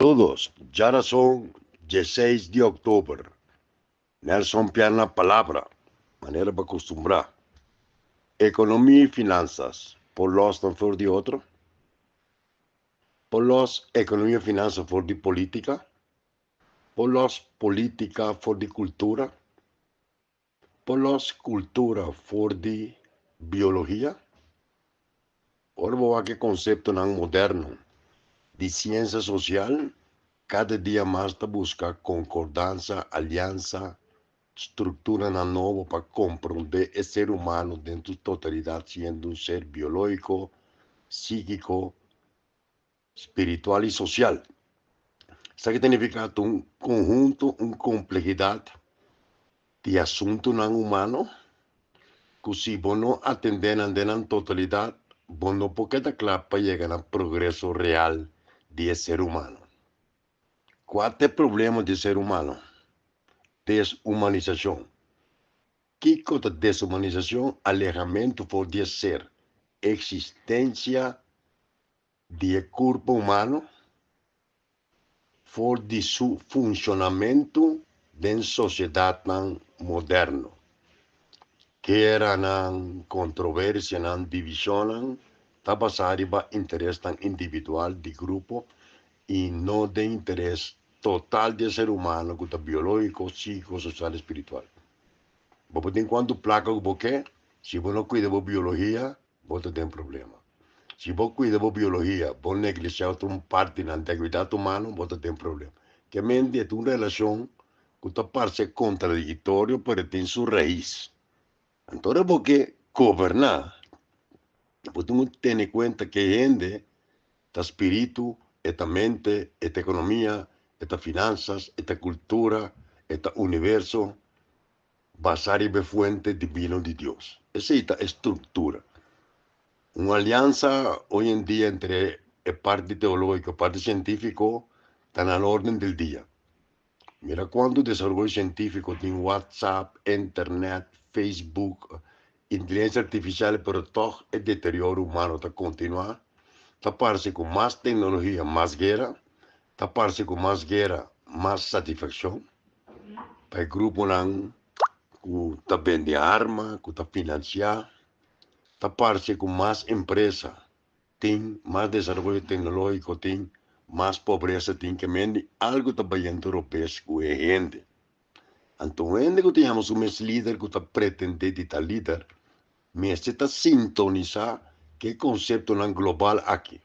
Saludos, djarason dieseis di òktober, Nelson Piar na palabra, manera bo a kustumbrá. Ekonomia i finansas por lòs nan for di otro? Por lòs ekonomia i finansa for di polítika? Por lòs polítika for di kultura? Por los kultura for di biologia? Ora bo wak e konseptonan moderno di siensia sosial, kada dia mas ta buska konkordansa, aliansa, strukturanan nobo pa komprondé e ser humano den su totalidat siendo un ser biológiko, síkiko, spiritual i sosial. Esaki ta nifiká ta un konhunto, un komplehidat di asuntunan humano ku si bo no atendé nan den nan totalidat, bo no por keda kla pa yega na progreso real di e ser humano. Kua ta e problema di e ser humano? Deshumanisashon. Kiko ta deshumanisashon? Alehamentu for di e ser, eksistensia di e kurpo humano for di su funshonamentu den sosiedatnan moderno. Gueranan, kontroversianan, divishonnan ta basá riba interesnan individual di grupo i no den interes total di e ser humano ku ta biológiko, síkiko, sosial i spiritual. Bo por tin kuantu plaka ku bo ke, si bo no kuida bo biologia, bo ta den problema. Si bo cuida bo biologia, bo neglicia otro un parti na integridad humano, bo ta den problema. Ke mente e ta un relacion cu ta parce contradictorio, pero e tin su raiz. Anto ora bo ke goberna, bo tin cu tene cuenta ke hende ta spiritu, e ta mente, e ta economia, e ta finanzas, e ta cultura, e ta universo, Basá riba e fuente dibino di Dios. Esei ta e struktura. Un aliansa hoy en dia entre e parti teológiko e parti sientífiko ta na orden del dia. Mira kuantu desaroyo sientífiko tin, WhatsApp, internet, Facebook, inteligensia artifisial, pero tòg e deterioro humano ta kontinuá. Ta parse ku mas teknologia mas guera, ta parse ku mas guera mas satisfakshon. Pa e gruponan ku ta bende arma, ku ta finansiá, ta parse ku mas empresa tin, mas desaroyo teknológiko tin, mas pobresa tin, ke mende algu ta bayendo robes ku e hende. Anto un hende ku ta yama su mes lider, ku ta pretendé di ta lider, mester ta sintonisá ku e konseptonan global aki.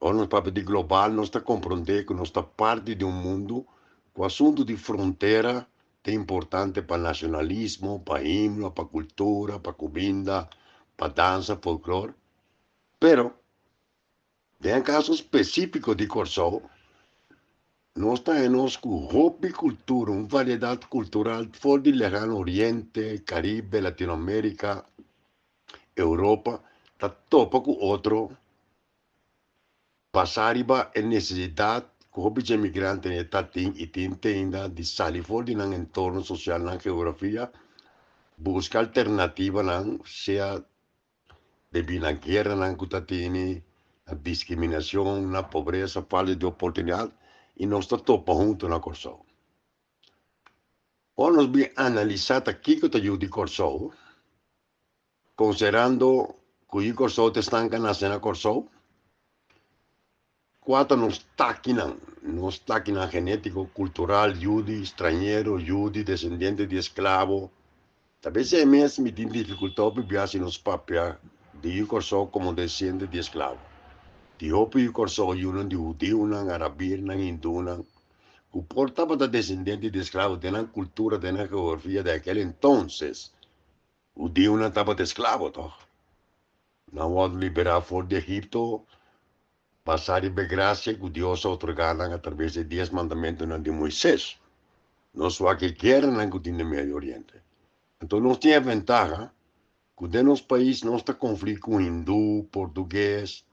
Ora nos papia di global nos ta komprondé ku nos ta parti di un mundu ku asuntu di frontera ta importante pa nashonalismo, pa himno, pa kultura, pa kuminda, pa dansa, folklor. Pero, den e kaso spesífiko di Kòrsou, nos ta haña nos ku hopi kultura, un variedat kultural for di Lejano Oriente, Karibe, Latinoamérika, Europa ta topa ku otro basá riba e nesesidat ku hopi dje migrantenan ta tin i tin tenda di sali for di nan entorno sosial, nan geografia, buska alternativanan, sea debí na gueranan ku ta tene, na diskriminashon, na pobresa, falta di oportunidat, i nos ta topa huntu na Kòrsou. Ora nos bin analisá ta kiko ta yu di Kòrsou, konsiderando ku yu Kòrsou ta esnan ku a nase na Kòrsou, kua ta nos takinan, nos takinan genétiko, kultural, yu di strañero, yu di desendiente di esklabo. Ta bes ei mes mi tin difikultad pa bia si nos papia di yu Kòrsou komo desiente di esklabo. Di hopi yu Kòrsou yunan di hudiunan, arabirnan, hindunan, ku por tabata desendente di esklabo den nan kultura, den nan geografia di akel entonces, hudiunan tabata esklabo tòg. Nan wòrdu liberá for di Egipto basá riba e grasia ku Dios a otorgá nan atraves di e Dies Mandamentunan di Moisés. Nos wak e gueranan ku tin den Medio Oriente. Anto nos tin e ventaha ku den nos pais nos ta konflí ku hindú, portugues,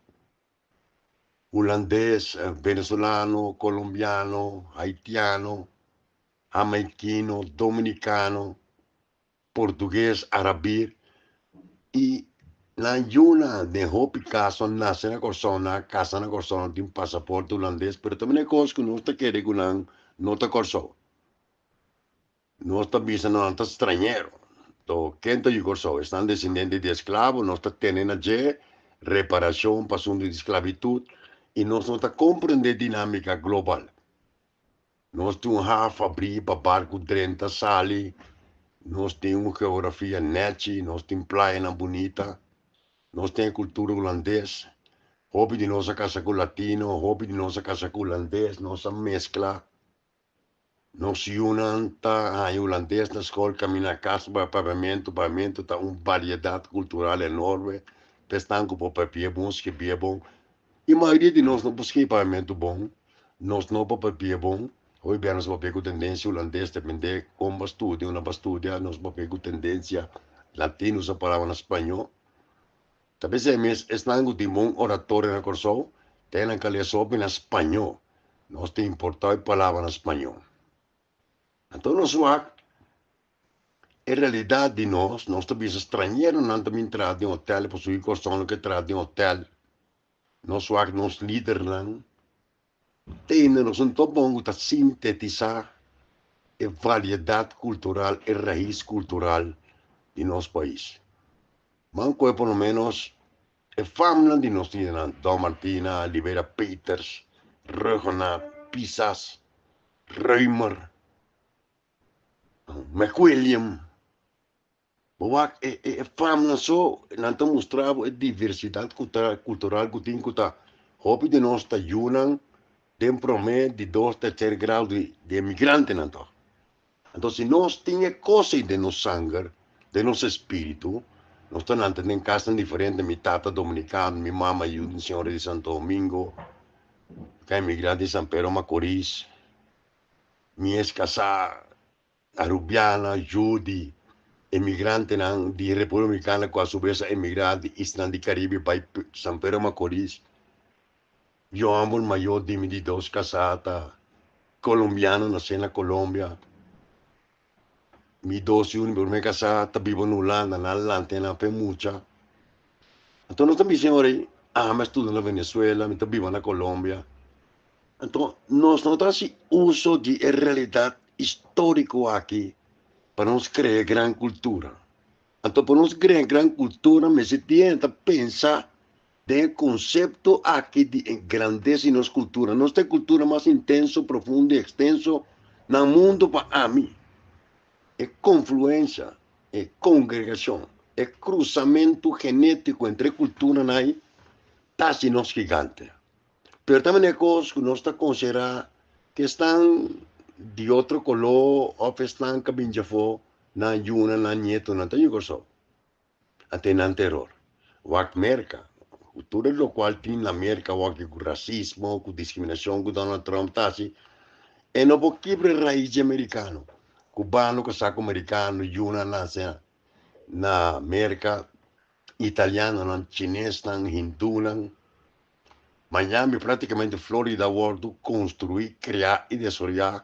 hulandes, venezolano, colombiano, haitiano, hamaikino, dominicano, portugues, arabir y Nan yunan den hopi kaso nase na Kòrsou, nan a kasa na Kòrsou, nan tin pasaporte hulandes, pero ta mene kos ku nos ta kere ku nan no ta Kòrsou. Nos ta bisa nan ta strañero. To ken ta yu Kòrsou? Esnan desendente di esklabo, nos ta tene na dje reparashon pa asuntu di sklabitut i nos no ta komprendé dinámika global. Nos tin un haf abrí pa barku drenta sali, nos tin un geografia nèchi, nos tin playanan bunita, nos tin e kultura hulandes. Hopi di nos a kasa ku latino, hopi di nos a kasa ku hulandes, nos a meskla. Nos yunan ta haña hulandes na skol, kaminda kas bai papiamentu, papiamentu ta un variedat kultural enorme, pa esnan ku por papia bon, skibia bon. I mayoria di nos no por skirbi papiamentu bon, nos no por papia bon, hopi bia nos papia ku tendensia hulandes, depende kon bo a studia, unda bo a studia, nos papia ku tendensia latino, usa palabra na spañó. Ta p'esei mes esnan ku tin bon oratorio na Kòrsou ta e nan ka lesa hopi na spañó. Nos ta importá e palabra na spañó. Anto nos wak e realidat di nos, nos ta bisa strañeronan ta bin traha den hotel, pasobra e Kòrsou no ke traha den hotel. Nos wak nos lidernan te hende nos no ta bon ku ta sintetisá e variedat kultural, e rais kultural di nos pais. Ban kohe por lo menos e famnan di nos lidernan, Don Martina, Libera Peters, Ruggenaath, Pisas, Römer, McWilliam. Bo wak e e famnan so, nan ta mustra bo e diversidat kultural ku tin ku ta hopi di nos ta yunan den promé, di dos, terser grado di emigrantenan tòg. Anto si nos tin e kos ei den nos sanger, den nos espíritu, nos ta lanta den kasnan diferente, mi tata dominikano, mi mama yu di señora di Santo Domingo, ka emigrá di San Pedro Macorís, mi es kasá Arubiana, yu di emigrantenan di República Dominicana ku a su bes a emigrá di isnan di Caribe bai San Pedro Macorís. Yo amo el mayor di mi di dos kasá ta colombiano nasé na Colombia. Mi dos yu di mi promé kasá ta biba na Hulanda, nan a lanta nan fe mucha. Anto nos ta bisa ora ei, ami a studia na Venezuela, mi ta biba na Colombia. Anto nos no ta hasi uso di e realidat históriko aki pa nos krea gran kultura. Anto pa nos krea gran kultura mester tin ta pensa den e konsepto aki di e grandesa di nos kultura. Nos ta e kultura mas intenso, profundo i ekstenso na mundu pa ami. E konfluensia, e kongregashon, e krusamentu genétiko entre e kulturanan ei ta hasi nos gigante. Pero ta manera kos ku nos ta konsiderá ku esnan di otro koló òf esnan ku a bin djafó nan yunan, nan nietonan ta yu Kòrsou. A tene nan teror. Wak Merka, ku tur e lokual tin na Merka awor ku rasismo, ku diskriminashon ku Donald Trump ta hasi, e no por kibra e rais di amerikano. Kubano kasá ku merikano, yunan nase na Merka, italianonan, chinesnan, hindunan. Miami, práktikamente Florida, a wòrdu konstruí, kreá i desaroyá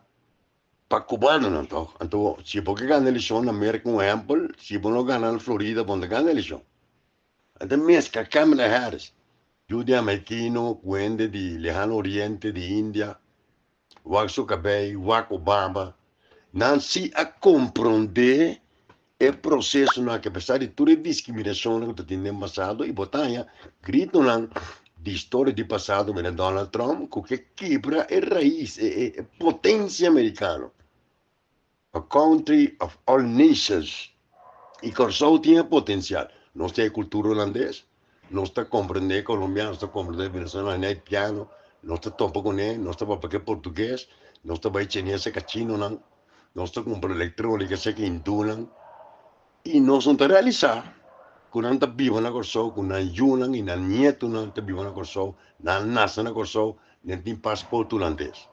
pa kubanonan tòg. Anto, si bo ke gana elekshon na Merka, un ehèmpel, si bo no gana na Florida, bo no ta gana elekshon. Anto meskla Kamala Harris, yu di hamaikino ku hende di Lehano Oriente, di India, wak su kabei, wak Obama, nan si a komprondé e prosesonan aki apesar di tur e diskriminashonnan ku ta tin den pasado i bo ta haña gritonan di historia di pasado manera Donald Trump ku ke kibra e rais, e potensia amerikano, a country of all nations i Kòrsou tin e potensial. Nos tin e kultura hulandes, nos ta komprendé kolombiano, nos ta komprendé venezolano, haitiano, nos ta topa kuné, nos ta papia ku e portugues, nos ta bai chines e kachinonan. Nos ta kumpra elektrónika seki hindúnan i nos no ta realisá ku nan ta biba na Kòrsou, ku nan yunan i nan nietunan ta biba na Kòrsou, nan nase na Kòrsou, nan tin pasport hulandes.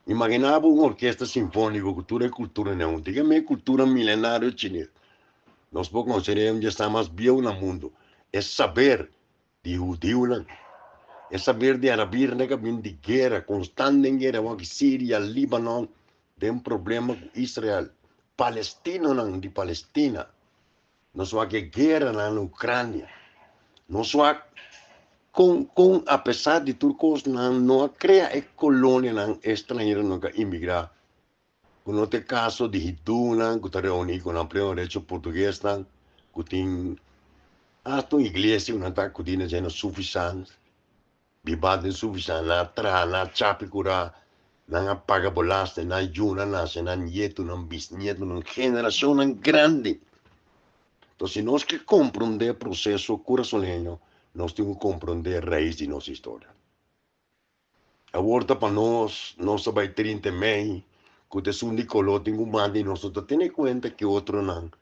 Imaginá bo un orkesta sinfóniko ku tur e kulturanan huntu. Dígame e kultura milenario chines. Nos por konsider'é un di esnan mas bieu na mundu. E saber di hudiunan. E saber di arabirnan ku a bin di guera, konstant den guera, wak Siria, Libanon, den problema ku Israel, palestinonan di Palestina, nos wak e gueranan na Ucrania. Nos wak kon kon apesar di tur kos nan no a krea e kolonianan estranheronan ku a imigrá, ku no ta e kaso di hindúnan ku ta reuní ku nan pleno derecho, portuguesnan ku tin asta un iglesia ku nan ta akudí na dje na Sufisant. Biba den Sufisant, nan a traha, nan a chapi kurá, nan a paga belasting, nan yunan nase, nan nietunan, bisnietunan, generashonnan grandi. Enton si nos ke komprondé e proseso kurasoleño, nos tin ku komprondé rais di nos historia. Awor ta pa nos, nos ta bai 30 mei, ku ta esun di koló tin ku manda i nos no ta tene kuenta ki otronan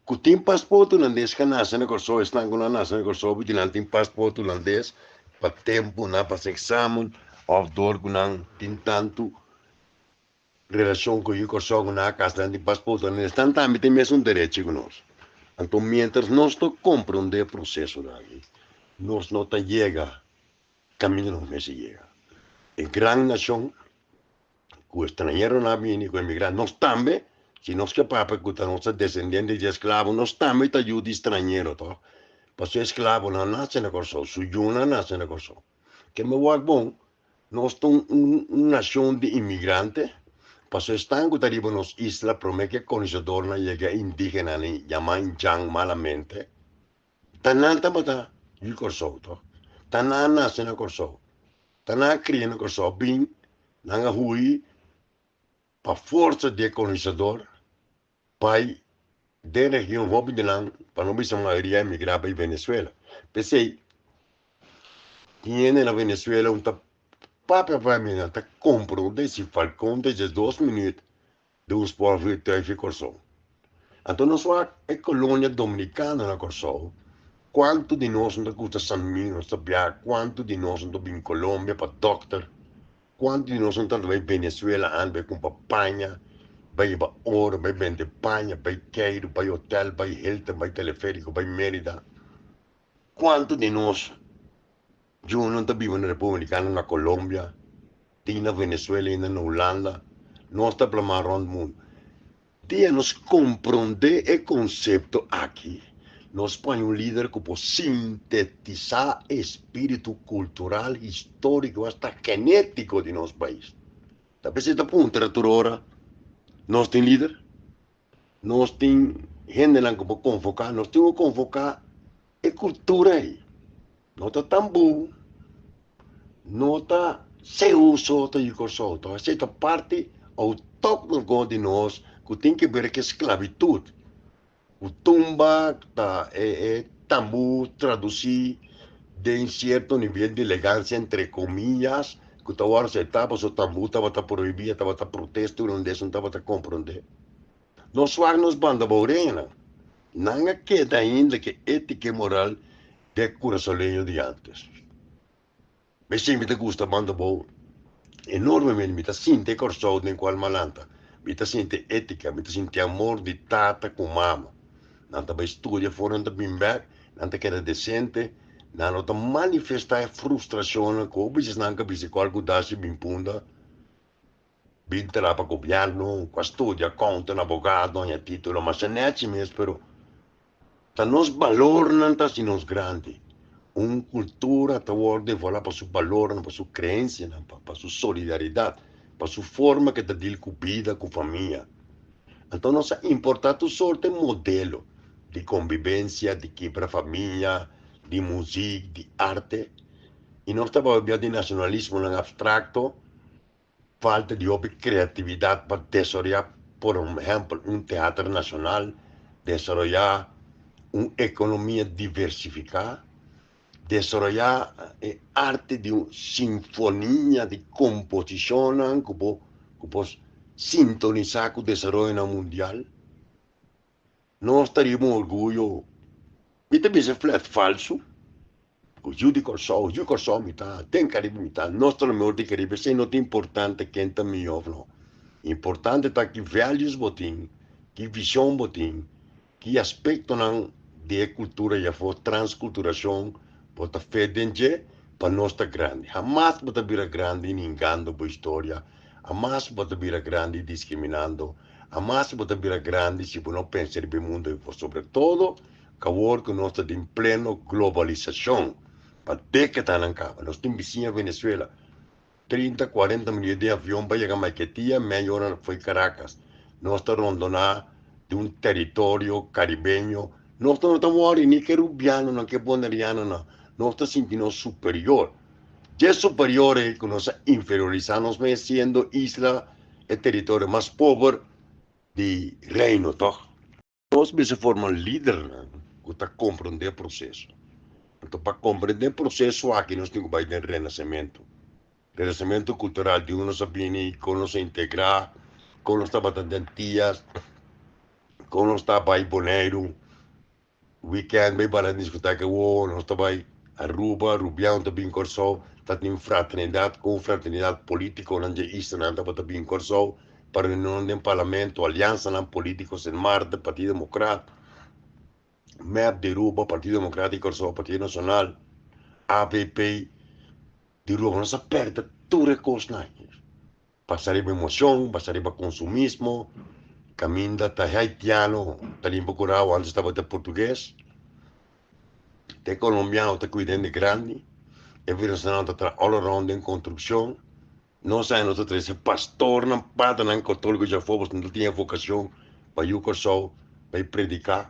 ku tin pasport hulandes ka nase na Kòrsou, esnan ku no a nase na Kòrsou porque nan tin pasport hulandes pa tempu nan pasa eksamen òf dor ku nan tin tantu relashon ku yu Kòrsou ku nan a kasa nan tin pasport hulandes, nan tambe tin mesun derechi ku nos. Anto mientras nos no komprondé e prosesonan aki, nos no ta yega kaminda nos mester yega. E gran nashon ku estranheronan a bini, ku emigrá, nos tambe, si nos ke papia ku ta nos ta desendiente di esklabo, nos tambe ta yu di estranhero tòg? Pasobra esklabonan a nase na Kòrsou, su yunan a nase na Kòrsou. Ke mi wak bon, nos ta un nashon di imigrante, pasobra esnan ku ta riba nos isla promé ku e kolonisadornan yega, e indígenanan yamá indjan malamente, ta nan tabata yu Kòrsou tòg? Ta nan a nase na Kòrsou. Ta nan a kria na Kòrsou bin nan a hui pa forsa di e kolonisador bai den region hopi di nan pa no bisa mayoria a emigra bai Venezuela. P'esei tin hende na Venezuela un ta papia pa mi nan ta komprondé si Falcon ta 12 minuut di un spoorvliegtuig fi Kòrsou. Anto nos wak e kolonia dominikano na Kòrsou, kuantu di nos no ta gusta San Domingo, nos ta biaha, kuantu di nos no ta bin Colombia pa dòkter, kuantu di nos no ta bai Venezuela anda bai kumpra paña, bai hiba oro, bai bende paña, bai keiru, bai hotel, bai Hilton, bai teleferiko, bai Merida. Kuantu di nos Juno ta biba na República Dominicana, na Colombia, tin na Venezuela i na Hulanda. Nos ta plamá rònt mundu. Dia nos komprondé e konsepto aki, nos paña un lider ku por sintetisá e spiritu kultural, históriko, asta genétiko di nos pais. Ta p'esei ta puntra tur ora, Nos tin lider? Nos tin hendenan ku por konvoká? Nos tin ku konvoká e kultura ei. No ta tambú, no ta seú so ta yu Kòrsou, ta esei ta parti outóktono di nos ku tin ke ber ku e sklabitut. Ku tumba ta e e tambú tradusí den sierto nivel di elegansia entre komillas ku ta wòrdu aseptá pasobra tambú tabata prohibí, e tabata protesta hulandes no tabata komprondé. Nos wak nos banda boureñonan, nan a keda ainda ku e étika i moral di e kurasoleño di ántes. P'esei mi ta gusta banda bou enormemente, mi ta sinti e Kòrsou den kual mi a lanta, mi ta sinti e étika, mi ta sinti e amor di tata ku mama. Nan ta bai studia afó, nan ta bin bèk, nan ta keda desente, nan no ta manifestá e frustrashonnan ku hopi bisis nan ka bisa kual ku dashi bin punda. Bin traha pa gobierno, cu a studia accountant, abogado, haña titulo, masha nechi mes, pero ta nos balornan ta haci nos grandi. Un cultura ta wordo evalua pa su balornan, pa su creencianan, pa su solidaridad, pa su forma cu e ta deal cu bida, cu famia. Anto nos a importa tur sorte modelo di convivencia, di kibra famia, di muziek, di arte, y nos ta papia di nacionalismonan abstracto, Falta di hopi kreatividat pa desaroyá, por ehèmpel, un teater nashonal, desaroyá un ekonomia diversifiká, desaroyá e arte di un sinfonia di komposishonnan ku bo ku por sintonisá ku desaroyonan mundial. Nos ta riba un orguyo, mi ta bisa flat falsu, ku yu di Kòrsou, yu Kòrsou mi ta, den Karibe mi ta, nos ta lo mihor di Karibe, esei no ta importante ken ta mihó òf no. Importante ta ki values bo tin, ki vishon bo tin, ki aspektonan di e kultura i afó transkulturashon bo ta fe den dje pa nos ta grandi. Hamas bo ta bira grandi ningando bo historia, hamas bo ta bira grandi diskriminando. Hamas bo ta bira grandi si bo no pensa riba e mundo i por sobre todo. Ku awor ku nos ta den pleno globalisashon, pa dékadanan kaba, nos tin bisiña Venezuela, 30, 40 minuut den avion pa yega Maiquetía, mei ora fo'i Caracas. Nos ta rondoná di un teritorio karibeño. Nos no ta wòri ni ke rubianonan, ke bonerianonan. Nos ta sinti nos superior. Dje superior ei ku nos a inferiorisá nos mes siendo isla e teritorio mas pober di Reino, tòg? Nos mester forma lidernan ku ta komprondé e proseso. Anto pa komprendé e proseso aki nos tin ku bai den Renasementu. Renasementu kultural di unda nos a bini, kon nos a integrá, kon nos tabata den Antias, kon nos ta bai Boneiru, wikènt bai bala diskoteka awor, nos ta bai Aruba, Rubiano ta bin Kòrsou, ta tin fraternidat, konfraternidat polítikonan dje islanan tabata bin Kòrsou. Pa reunionnan den parlamento, aliansanan politico Sint Maarten, Partido Democrat, mep di Aruba, Partido Democrat di Kòrsou, Partido Nacional, avp di Aruba. Nos a perde tur e kosnan aki. Basa riba emocion, basa riba consumismo, caminda ta haitiano ta limpa curao, antes tabata portugues, te colombiano ta cuida hende grandi, e venezolano ta traha all around den construccion. Nos aña nos ta trese pastornan, padernan katóliko djafó pasobra no ta tin e vokashon pa yu Kòrsou pa e prediká.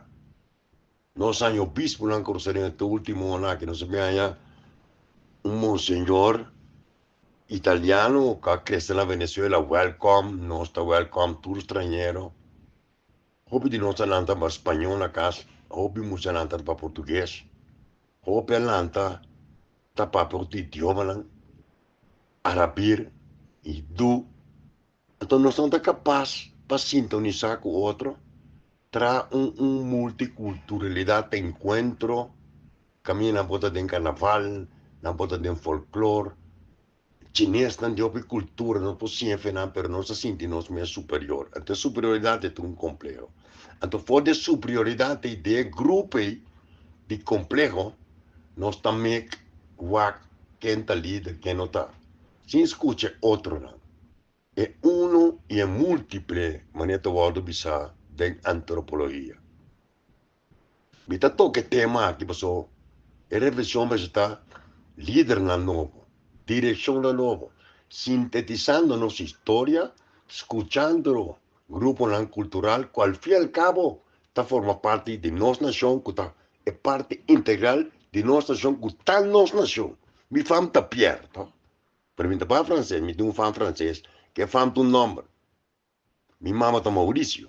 Nos aña obisponan kòrsoureño te último onan aki nos a bin haña un monseñor italiano ku a krese na Venezuela, wèlkòm, nos ta wèlkòm tur strañero. Hopi di nos a lanta pa spañó na kas, hopi mucha a lanta pa portugues, hopi a lanta ta papia otro idiomanan, arabir, hindú. Anto nos no ta kapas pa sintonisá ku otro, traha un un multikulturalidat pa enkuentro, kaminda nan por ta den karnaval, nan por ta den folklor. Chinesnan di hopi kultura, nos por siña fe nan, pero nos ta sinti nos mes superior. Anto e superioridat ei ta un kompleho. Anto for di e superioridat ei, di e grupo ei di kompleho, nos ta mek wak ken ta lider, ken no ta, sin skucha e otronan. E uno i e múltiple manera ta wòrdu bisá den antropologia. Mi ta toka e tema aki pasobra e reflekshon mester ta lidernan nobo, direkshonnan nobo, sintetisando nos historia, skuchando gruponan kultural ku al fin i al kabo ta forma parti di nos nashon ku ta e parti integral di nos nashon ku ta nos nashon. Mi fam ta Pierre, to? Pero mi ta pa franses, mi tin un fam franses ku e fam ta un nòmber. Mi mama ta Mauricio.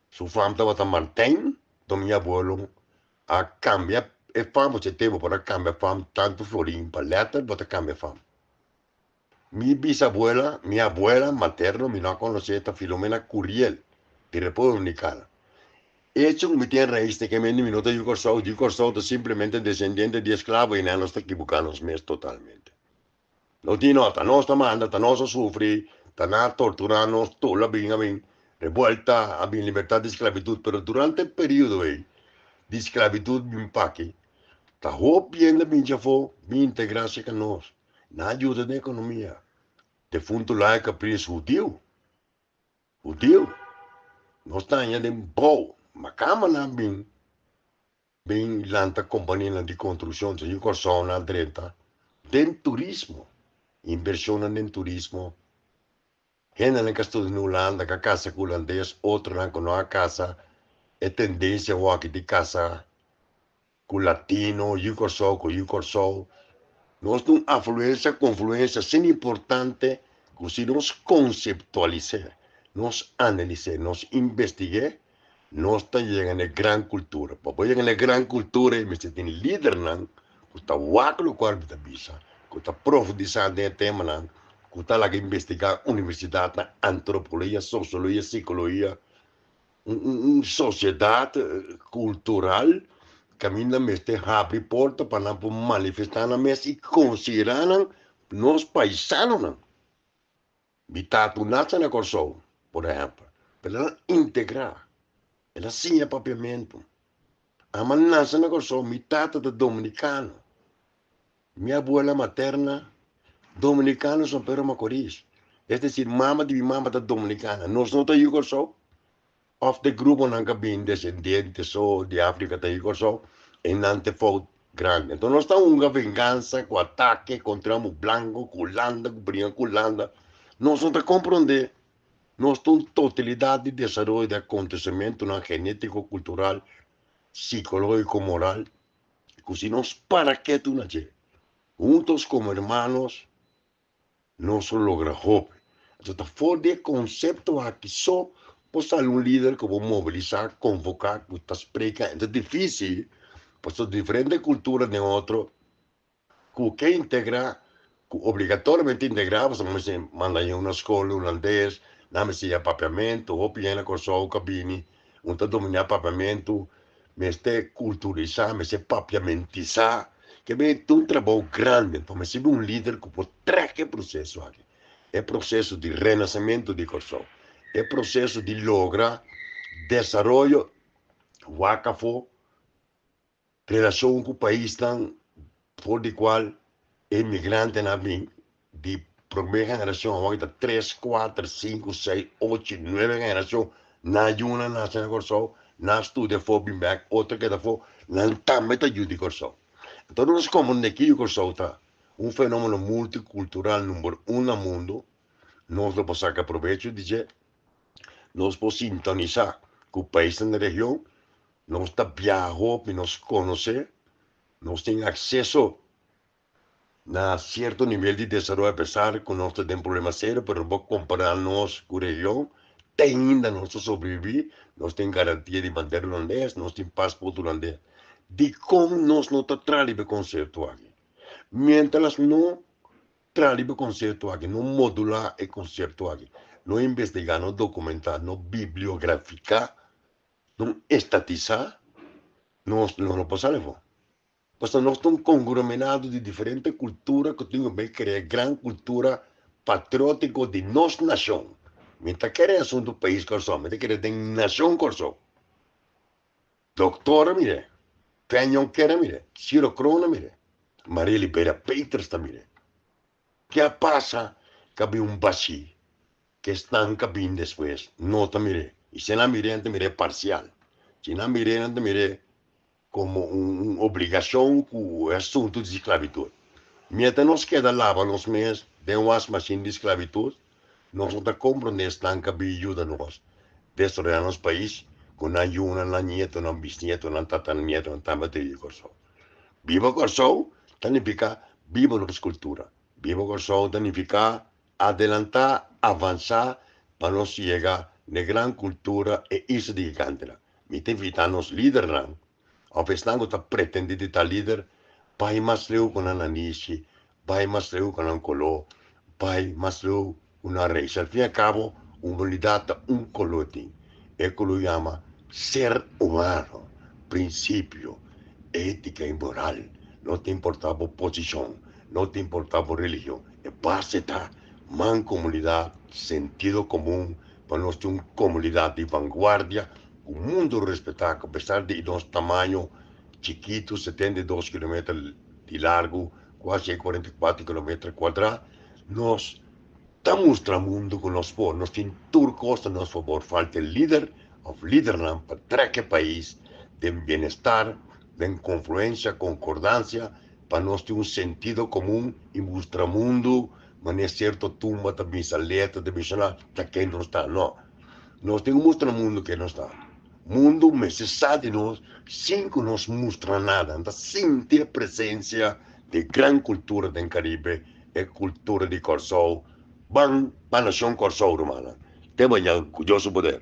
Su fam tabata Martijn, to mi abuelo a kambia e fam, pasobra e tempu por a kambia fam tantu florin pa lèter bo ta kambia fam. Mi bisabuela, mi abuela materno mi no a conoce ta Filomena Curiel di República Dominicana. Hecho cu mi tin raiz te kemende mi no ta yu Corsou, yu Corsou ta simplemente descendiente di esclavo y nan nos ta equivoca nos mes totalmente. Nos di no, ta nos ta manda, ta nos a sufri, ta nan a tortura nos, tur a bin a bin revuelta, a bin libertad di esclavitud, pero durante e periodo ey di esclavitud bin paki, ta hopi hende a bin djafo bin integra cerca nos. Nan a yuda den ekonomia. Defuntu Laia Capriles hudiu. Hudiu. Nos ta haña den bou. Makamba nan bin bin lanta kompanianan di konstrukshon. Señor Kòrsou nan a drenta den turismo. Invershonnan den turismo. Hendenan ku a studia na Hulanda, ku a kasa ku hulandes, otronan ku no a kasa. E tendensia awor di kasa ku latino, yu Kòrsou ku yu Kòrsou. Nos ta un afluensia, konfluensia asina importante ku si nos konseptualis'é, nos analis'é, nos investig'é, nos ta yega na e gran kultura. Pa bo yega na e gran kultura ei mester tin lidernan ku ta wak lokual bo ta bisa, ku ta profundisá den e temanan, ku ta laga investigá universidatnan, antropologia, sosiologia, sikologia, Un sosiedat kultural kaminda mester habri porta pa nan por manifestá nan mes i konsiderá nan nos paisanonan. Mi tata un nace na Kòrsou, por ehèmpel, pero el a integrá, el a siña papiamentu. Ama nace na Kòrsou, mi tata ta dominikano, mi abuela materna dominikano San Pedro Macorís. Es desir, mama di mi mama ta dominikana. Nos no ta yu Kòrsou. Òf ta e gruponan ku a bini desendiente so di Afrika ta yu Kòrsou, e nan ta e fout grandi. Enton nos ta hunga vengansa ku atake kontra homo blanko, ku Hulanda, ku bringa ku Hulanda. Nos no ta komprondé nos ta un totalidat di desaroyo di akontesimentunan genétiko, kultural, sikológiko, moral, ku si nos para ketu na dje, huntos komo hermanos, Nos lo logra hopi. Anto ta for di e konsepto aki so por sali un lider ku por mobilisá, konvoká, ku ta splika. E ta difísil pasobra diferente kultura den otro ku ke integrá, ku obligatoriamente integrá pasobra mester manda yu na skol hulandes, nan mester siña papiamentu. Hopi hende na Kòrsou ku a bini un ta dominá papiamentu, mester kulturisá, mester papiamentisá. Ke ben ta un trabou grandi, anto mester bin un lider ku por trek e proseso aki, e proseso di renasementu di Kòrsou, e proseso di logra desaroyo wak afó, relashon ku paisnan for di kual e migrantenan a bin di promé generashon awor ta tres, kuater, sinku, seis, ocho, nuebe generashon nan yunan nase na Kòrsou, nan studia afó bin bèk, otro keda afó, nan tambe ta yu di Kòrsou. Anto nos komprendé kico Kòrsou ta, un fenómeno multikultural number un na mundu, nos lo por saka probecho di dje, nos por sintonisá ku paisnan den region, nos ta biaha hopi, nos konosé, nos tin akseso na sierto nivel di desaroyo apesar ku nos ta den problema serio pero bo kompara nos ku region te ainda nos ta sobrevivi, nos tin garantia di bandera hulandes, nos tin pasport hulandes. Dikon nos no ta traha riba e konsepto aki? Mientras no traha riba e konsepto aki, no modula e konsepto aki, no investiga, no dokumenta, no bibliografiká, no estatisa, nos lo no por sali afó. Pasobra nos ta un conglomerado di diferente cultura cu tin cu bay crea gran cultura patriotico di nos nacion. Mi ta kere asunto pais Corsou, mi ta kere den nacion Corsou. Doctor a mire, Fenyon Ker a mire, Ciro Kroon a mire, Maria Liberia Peters ta mire. Ke a pasa cu a bin un bashi cu esnan cu a bin despues no ta mire. Y si nan mire nan ta mire parcial. Si nan mire nan ta mire komo un obligashon ku e asuntu di sklabitut. Mientras nos keda laba nos mes den wasmashin di sklabitut, nos no ta komprondé esnan ku a bin yuda nos desaroyá nos pais ku nan yunan, nan nietonan, bisnietonan, tatarnietonan tambe ta biba Kòrsou. Biba Kòrsou ta nifiká biba nos kultura. Biba Kòrsou ta nifiká adelantá, avansá pa nos yega n'e gran kultura e isla di gigantenan. Mi ta invitá nos lidernan òf esnan ku ta pretendé di ta lider, bai mas leu ku nan nanishi, bai mas leu ku nan koló, bai mas leu ku nan reis. Al fin i al kabo, humanidat ta un koló tin, e koló yama ser humano, prinsipio, étika i moral. No ta importá bo posishon, no ta importá bo religion, e base ta mankomunidat, sentido komun, Pa nos tin un komunidat di vanguardia ku mundu respetá ku apesar di nos tamaño chikitu, 72 kilometer di largu, kuasi e 44 kilometer kuadrá, nos ta mustra mundu ku nos por. Nos tin tur kos na nos fabor, falta e lider òf lidernan pa trek e pais den bienestar, den konfluensia, konkordansia, pa nos tin un sentido komun i mustra mundu Manera sierto tumba ta bisa letra ta menshoná ta ken nos ta. No. Nos tin ku mustra mundu ken nos ta. Mundu mester sa di nos sin ku nos mustra nada. Nan ta sinti e presensia di gran kultura den Karibe, e kultura di Kòrsou. Ban pa nashon Kòrsou, rumannan. Te mañan ku Dios su poder.